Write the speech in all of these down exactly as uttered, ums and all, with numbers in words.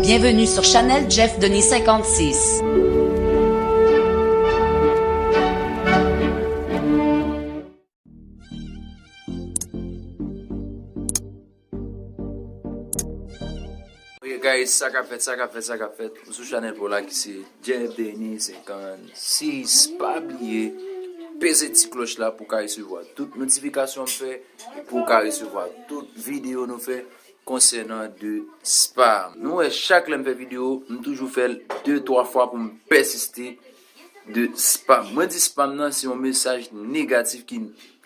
Bienvenue sur Chanel Jeff Denis cinquante-six. Ok guys, sa k ap fèt, sa k ap fèt, sa k ap fèt. M sou chanèl pa w la ki se Jeff Denis cinquante-six. Pa bliye peze ti klòch la pou w ka resevwa tout notifikasyon m fè, e pou w ka resevwa tout videyo nou fè konsènan de spam. Nou wè, chak lè m fè videyo, m toujou fè l de twa fwa pou m pèsiste de spam. Mwen di spam nan se yon mesaj negatif ki,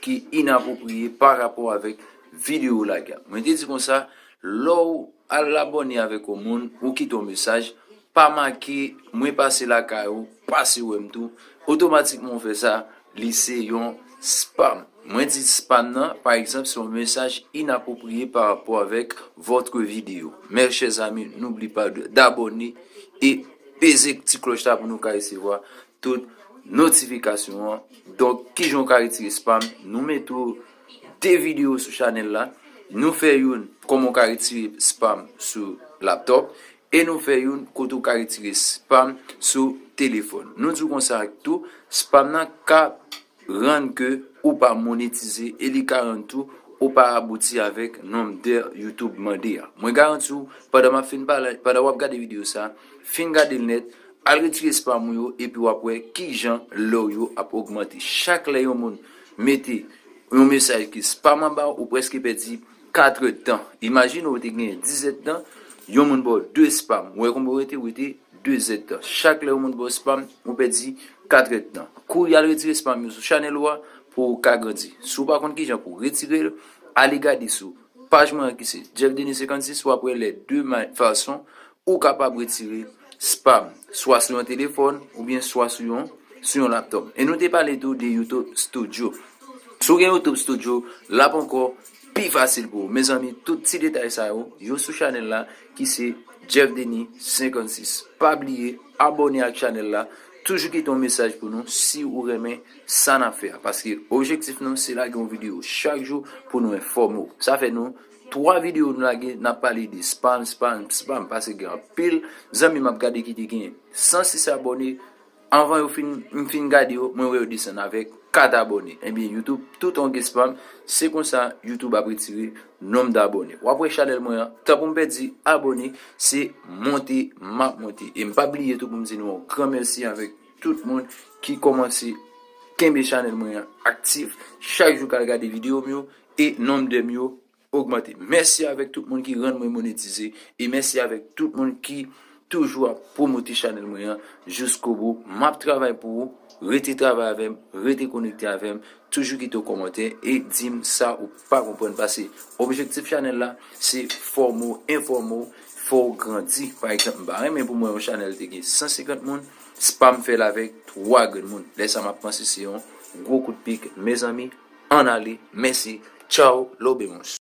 ki inapwopriye pa rapò avèk videyo w lage a. Mwen te di konsa, lè w al abòne avèk yon moun, ou kite yon mesaj, pa make mwen pase lakay ou, pase wè m tou, otomatikman w fè sa, li se yon spam. Mwen di spam nan, pa egzanp, se yon mesaj inapwopriye pa rapò avèk votre vidéo. Mes chers amis, n'oublie pas de, d'abonner e peze ti klòch la pou nou ka resevwa tout notifikasyon an. Donk, kijan w ka retire spam? Nou mete de videyo sou chanèl la. Nou fè youn kòman w ka retire spam sou laptop e nou fè youn kote w ka retire spam sou telefòn. Nou di w konsa tou, spam nan ka rann ke ou pa monetize e li ka rann tou ou pa abouti avèk nonm dè YouTube mande a. Mwen garanti w, pandan m ap fin pale, pandan w ap gade videyo sa, fin gade l nèt, al retire spam ou yo epi w ap wè kijan lè w yo ap ogmante. Chak lè yon moun mete yon mesaj ki spam anba w, ou prèske pèdi kat èdtan. Imajine w te genyen diz èdtan, yon moun ba w de spam. Ou wè konbyen w rete? Ou rete de èdtan. Chak lè yon moun ba w spam, ou pèdi kat èdtan. Kouri al retire spam yo sou chanèl ou a pou w ka grandi. Si w pa konn kijan pou w retire l, ale gade sou paj mwen an ki se Jeff Denis cinquante-six, w ap wè lè de ma- fason ou kapab retire spam, swa sou yon telefòn oubyen swa sou yon, sou yon laptop. E nou te pale tou de YouTube Studio. Si w gen YouTube Studio, l ap ankò pi fasil pou ou. Mezanmi, tout ti detay sa yo, yo sou chanèl la ki se Jeff Denis cinquante-six. Pa bliye abòne ak chanèl la, toujou kite yon mesaj pou nou si ou renmen sa n ap fè a. Paske objektif nou se lage yon videyo chak jou pou nou enfòme w. Sa fè nou twa videyo nou lage, n ap pale de spam, spam, spam, paske gen anpil zanmi m ap gade ki te gen san sis abòne. Anvan yo fin, m fin gade yo, mwen wè yo desann avèk kat abòne. Ebyen, YouTube, tout an gen spam, se konsa YouTube ap retire nonm dabòne. W ap wè chanèl mwen an, tan pou m pèdi abòne, se monte m ap monte. E m pa bliye tou pou m di nou yon gran mèsi avèk tout moun ki kòmanse kenbe chanèl mwen an aktif chak jou k al gade videyo m yo e nonm dè m yo ogmante. Mèsi avèk tout moun ki rann mwen monetize e mèsi avèk tout moun ki toujou ap pwomote chanèl mwen an jiskobou. M ap travay pou ou. Rete travay avè m, rete konekte avè m, toujou kite yon kòmantè e di m sa ou pa konprann, paske objektif chanèl la se fòme w, enfòme w, fè w grandi. Pa egzanp, m pa renmen pou mwen yon chanèl te gen san senkant moun, spam fè l avèk twa grenn moun. Lè sa m ap panse se yon gwo kout pik. Mezanmi, ann ale, mèsi, tchaw, lobemons.